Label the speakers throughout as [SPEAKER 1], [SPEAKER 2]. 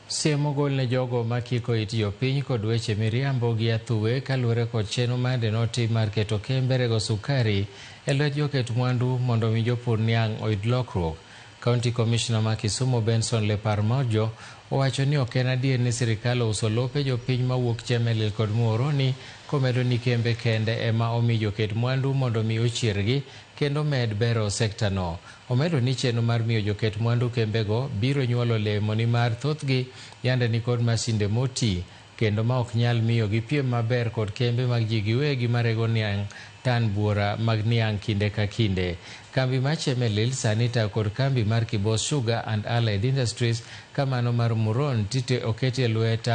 [SPEAKER 1] Siem ogol ne jogo ma kiko it jopiny kod weche miriambo gi athuwe kaluwore kod chenro mande notim mar keto kembe rego sukari e lwet joket mwandu mondo mi jopur niang' oyud lokruok. County Commissioner ma Kisumu Benson Leparmojo owacho ni ok en adier ni sirikal ouso lope jopiny mawuok Chemelil kod Muhoroni komedo ni kembe kende ema omi joket mwandu mondo mi ochiergi kendo med bero sekta no. Omedo ni chenro mar miyo joket mwandu kembego biro nyuolo olemo nimar thothgi yande nikod masinde moti kendo ma ok nyal miyo gipiem maber kod kembe mag ji giwegi marego niang' tan buora mag niang' kinde ka kinde. Kambi mar Chemelil sani itayo kod kambi mar Kibos Sugar and Allied Industries ka mano mar Muron tite oketi e lwet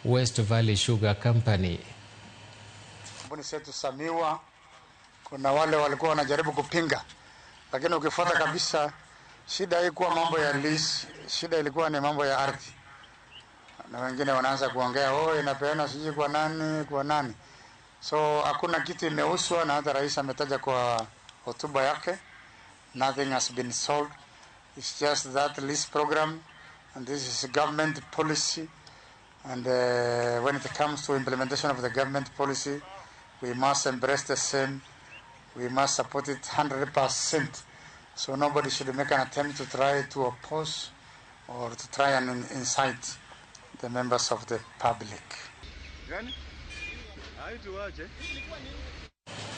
[SPEAKER 1] West Valley Sugar Company.
[SPEAKER 2] Kampuni zetu za miwa, kuna wale walikuwa wanajaribu kupinga, lakini ukifuata kabisa, shida haikuwa mambo ya lease, shida ilikuwa ni mambo ya ardhi, na wengine wanaanza kuongea oh, inapeana sijui kwa nani kwa nani. So hakuna kitu imeuzwa, na hata rais ametaja kwa hotuba yake, nothing has been sold. It's just that lease program, and this is government policy. And when it comes to implementation of the government policy, we must embrace the same. We must support it 100%. So nobody should make an attempt to try to oppose or to try and incite the members of the public.